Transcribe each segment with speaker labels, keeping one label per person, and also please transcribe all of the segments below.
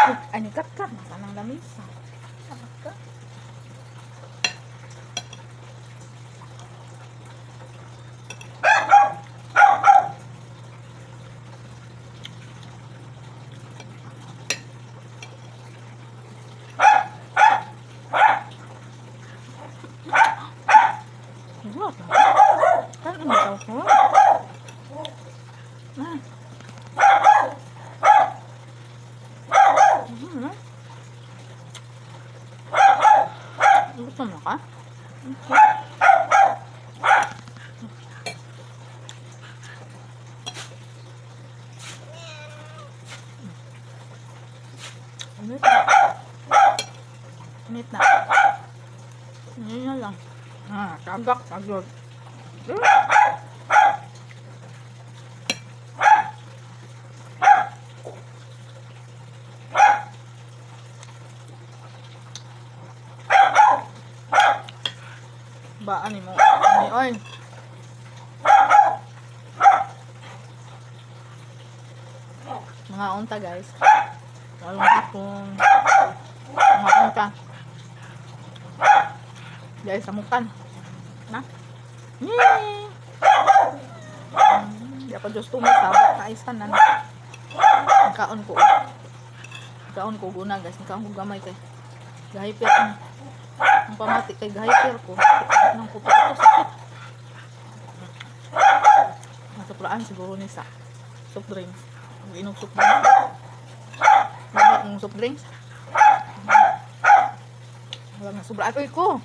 Speaker 1: Ay, ni kat kat. Nasa nang lamisa. Ka. Wala ka. Kan ano daw ko? Ah. Gusto mo ka? Init na. Init na. Yun na lang. Ah, tabak, pagod. Baan ni mo. Ni oy. Mga unta, guys. Walong hapon. Mga unta. Guys, samukan. Na. Yay! Di ako just tumasabak na isa na. Ang kaon ko. Ang kaon ko guna, guys. Ang kaon ko gamay kay. Gahyper ang pamati kay gahyper ko. Nang kuto ko sakit. Nasupraan siguro ni sa soft drinks. Inom soft drinks. Wala akong soft drinks. Wala nga sobraan. Uy ko.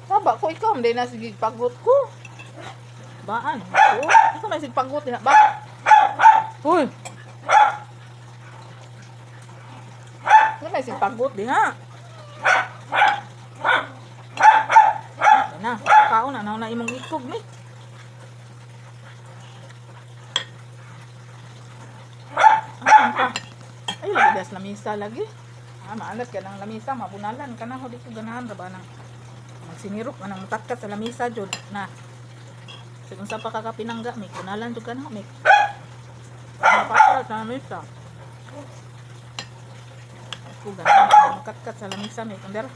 Speaker 1: Taba ko ikaw. Hindi na sige pagot ko. Baan? Ko. Ito may sige pagot. Ba? Uy. Ito may sige pagot diha. Na, kaon na na imong ikog ni. Ah, ka. Ay, lagi das lamisa lagi. Ah, maalas ka ng lamisa, mabunalan ka na ho di ko ganahan ra ba nang magsinirok ka nang mutatkat sa lamisa jud na. Sigun sa pa kakapinangga, may kunalan jud ka na, may mapasal sa lamisa. Ko ganahan mukatkat sa lamisa may kunder.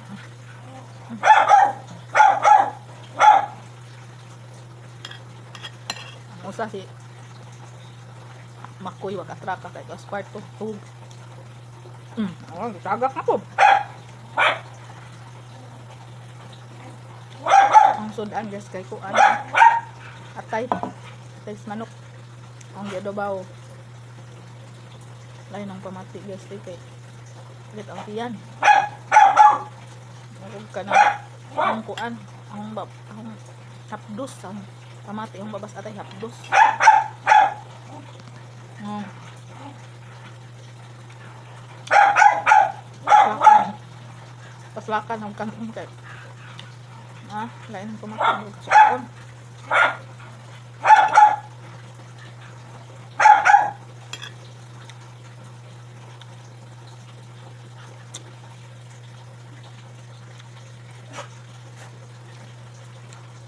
Speaker 1: Ang usa si Makoy wa katraka kay kas kwarto tug. Oh, gitagak na po. Ang sudan guys kay kuan. Atay. Atay sa manok. Ang giadobaw. Lain ang pamati guys kay kay. Sakit ang tiyan. Marug ka na. Ang kuan, ang bab, ang hapdos ang pamati ang babas atay hapdos. Paslakan. Paslakan ang kanong kay. Ah, lain ang pamati sa kuan.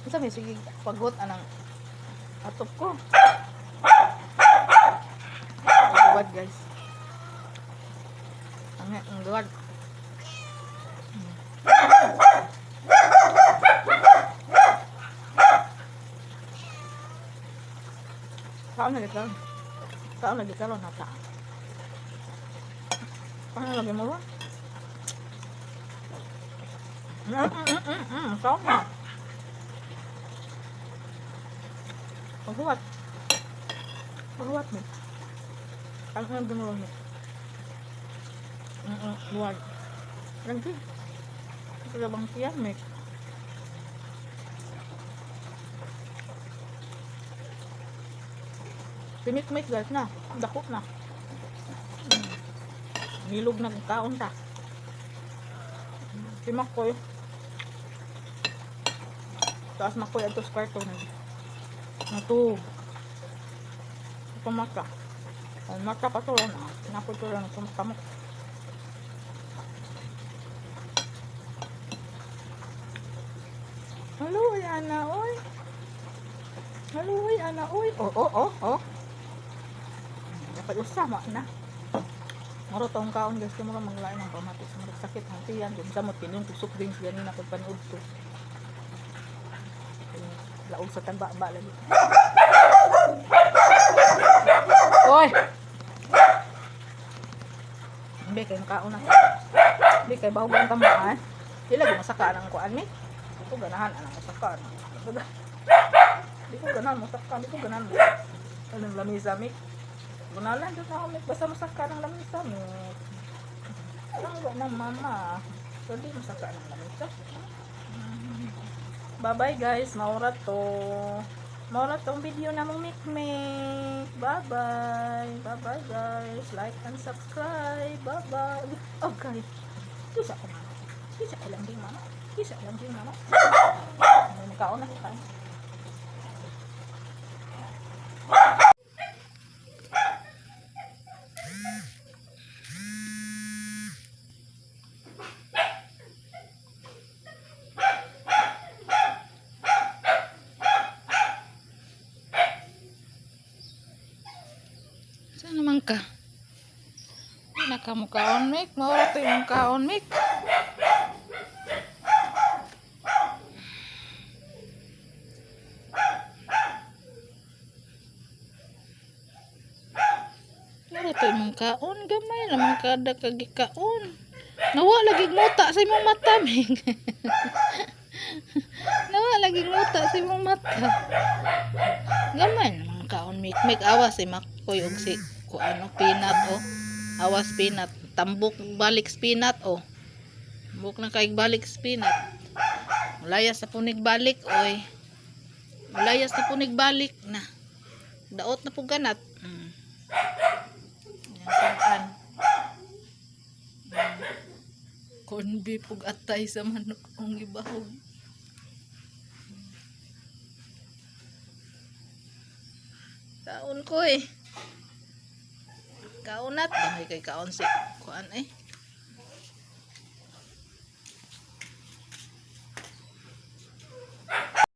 Speaker 1: Unsa may sige pagot anang atop ko. Ang guys. Ang duwag. Kaon lagi karon. Kaon lagi karon nata. Paano lagi mo ba? Kaon na. Paghuwat. Paghuwat mo. Ano ang ginawa mo? Buwag. Lagi. Ito bang siya, mek? Simik-mik guys na. Dako na. Nilog na kung kaon ta. Si Makoy. Taas Makoy ato sa kwarto na. Natug. Ito mata. Ang mata pa to na. Napo to lang itong kamok. Hello, oy, ana, oy. Hello, oy, ana, oy. Oh. Dapat usama na. Moro tong kaon, guys, kay mura manglain ang pamati sa murag sakit ang tiyan. Kung samot kini yung soft drinks ganina kag paniud to. Laog sa tagba-ba lagi. Oy! Hindi kay kaon na. Hindi kay bahog ang tamba ha. Di lagi masaka ang kuan mi. Di ko ganahan anang masaka. Di ko ganahan masaka, di ko ganahan. Anong lamisa mi? Gunalan jud na ako mi, basta masaka ng lamisa mi. Ang ba ng mama? So di masaka ng lamisa. Bye-bye, guys, maura to. Maura tong video na mong mikmik. Bye-bye. Bye-bye, guys. Like and subscribe. Bye-bye. Okay. Kisa ko, mama. Kisa ko lang din, mama. Kisa lang din, mama. May kaon na kaon. Saan naman ka? Nakamukaon, Mik. Maura to yung kaon, Mik. Maura to imong kaon. Gamay naman kada kagikaon. Nawa lagi muta sa imong mata, Mik. Nawa lagi muta sa imong mata. Gamay naman kaon, Mik. Mik, awas si Makoy og si kuano peanut oh. Awas peanut. Tambok balik peanut oh. Tambok na kay balik peanut. Mulayas na punig balik oy. Mulayas na punig balik na. Daot na pug ganat. Yan saan. Corn beef ug atay sa manok ang gibahog. Kaon ko eh. Kaon nat. Dangay kay kaon si kuan eh.